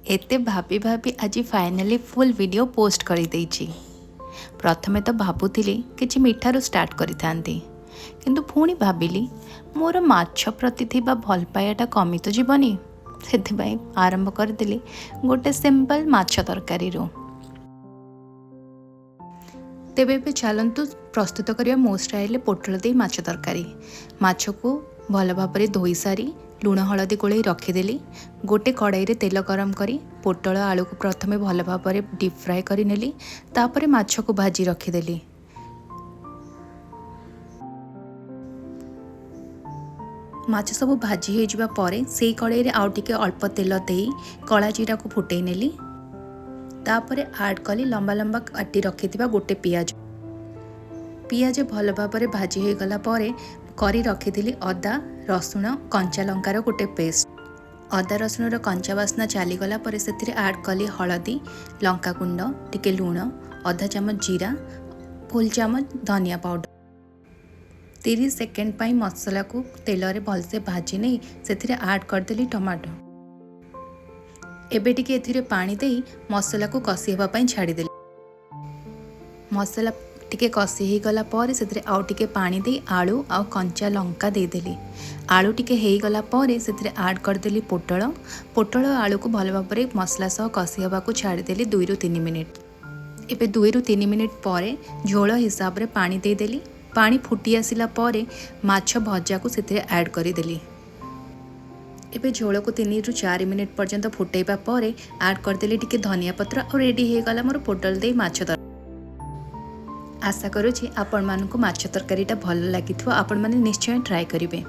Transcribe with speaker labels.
Speaker 1: ଏତେ ଭାବି ଭାବି ଆଜି ଫାଇନାଲି ଫୁଲ୍ ଭିଡ଼ିଓ ପୋଷ୍ଟ କରିଦେଇଛି। ପ୍ରଥମେ ତ ଭାବୁଥିଲି କିଛି ମିଠାରୁ ଷ୍ଟାର୍ଟ କରିଥାନ୍ତି, କିନ୍ତୁ ପୁଣି ଭାବିଲି ମୋର ମାଛ ପ୍ରତି ଥିବା ଭଲ ପାଇବାଟା କମି ତ ଯିବନି। ସେଥିପାଇଁ ଆରମ୍ଭ କରିଦେଲି ଗୋଟେ ସିମ୍ପଲ୍ ମାଛ ତରକାରୀରୁ। ତେବେ ଏବେ ଚାଲନ୍ତୁ ପ୍ରସ୍ତୁତ କରିବା ମୋ ଷ୍ଟାଇଲରେ ପୋଟଳ ଦେଇ ମାଛ ତରକାରୀ। ମାଛକୁ ଭଲ ଭାବରେ ଧୋଇ ସାରି ଲୁଣ ହଳଦୀ ଗୋଳେଇ ରଖିଦେଲି। ଗୋଟେ କଡ଼େଇରେ ତେଲ ଗରମ କରି ପୋଟଳ ଆଳୁକୁ ପ୍ରଥମେ ଭଲ ଭାବରେ ଡିପ୍ ଫ୍ରାଏ କରିନେଲି। ତାପରେ ମାଛକୁ ଭାଜି ରଖିଦେଲି। ମାଛ ସବୁ ଭାଜି ହେଇଯିବା ପରେ ସେଇ କଡ଼େଇରେ ଆଉ ଟିକେ ଅଳ୍ପ ତେଲ ଦେଇ କଳା ଜିରାକୁ ଫୁଟେଇ ନେଲି। ତାପରେ ଆଡ଼୍ କଲି ଲମ୍ବା ଲମ୍ବା କାଟି ରଖିଥିବା ଗୋଟେ ପିଆଜ। ପିଆଜ ଭଲ ଭାବରେ ଭାଜି ହୋଇଗଲା ପରେ କରି ରଖିଥିଲି ଅଦା, ରସୁଣ, କଞ୍ଚା ଲଙ୍କାର ଗୋଟେ ପେଷ୍ଟ। ଅଦା ରସୁଣର କଞ୍ଚା ବାସ୍ନା ଚାଲିଗଲା ପରେ ସେଥିରେ ଆଡ଼୍ କଲି ହଳଦୀ, ଲଙ୍କାଗୁଣ୍ଡ, ଟିକେ ଲୁଣ, ଅଧା ଚାମଚ ଜିରା, ଫୁଲ୍ ଚାମଚ ଧନିଆ ପାଉଡ଼ର। 30 ସେକେଣ୍ଡ ପାଇଁ ମସଲାକୁ ତେଲରେ ଭଲସେ ଭାଜି ନେଇ ସେଥିରେ ଆଡ଼୍ କରିଦେଲି ଟମାଟୋ। ଏବେ ଟିକେ ଏଥିରେ ପାଣି ଦେଇ ମସଲାକୁ କଷି ହେବା ପାଇଁ ଛାଡ଼ିଦେଲି। ମସଲା ଟିକେ କଷି ହେଇଗଲା ପରେ ସେଥିରେ ଆଉ ଟିକେ ପାଣି ଦେଇ ଆଳୁ ଆଉ କଞ୍ଚା ଲଙ୍କା ଦେଇଦେଲି। ଆଳୁ ଟିକେ ହେଇଗଲା ପରେ ସେଥିରେ ଆଡ଼୍ କରିଦେଲି ପୋଟଳ। ପୋଟଳ ଆଳୁକୁ ଭଲ ଭାବରେ ମସଲା ସହ କଷି ହେବାକୁ ଛାଡ଼ିଦେଲି 2ରୁ 3 ମିନିଟ୍। ଏବେ 2ରୁ 3 ମିନିଟ୍ ପରେ ଝୋଳ ହିସାବରେ ପାଣି ଦେଇଦେଲି। ପାଣି ଫୁଟି ଆସିଲା ପରେ ମାଛ ଭଜାକୁ ସେଥିରେ ଆଡ଼୍ କରିଦେଲି। ଏବେ ଝୋଳକୁ 3ରୁ 4 ମିନିଟ୍ ପର୍ଯ୍ୟନ୍ତ ଫୁଟେଇବା ପରେ ଆଡ଼୍ କରିଦେଲି ଟିକେ ଧନିଆ ପତ୍ର ଆଉ ରେଡ଼ି ହେଇଗଲା ମୋର ପୋଟଳ ଦେଇ ମାଛ ତରକାରୀ। ଆଶା କରୁଛି ଆପଣମାନଙ୍କୁ ମାଛ ତରକାରୀଟା ଭଲ ଲାଗିଥିବ। ଆପଣମାନେ ନିଶ୍ଚୟ ଟ୍ରାଏ କରିବେ।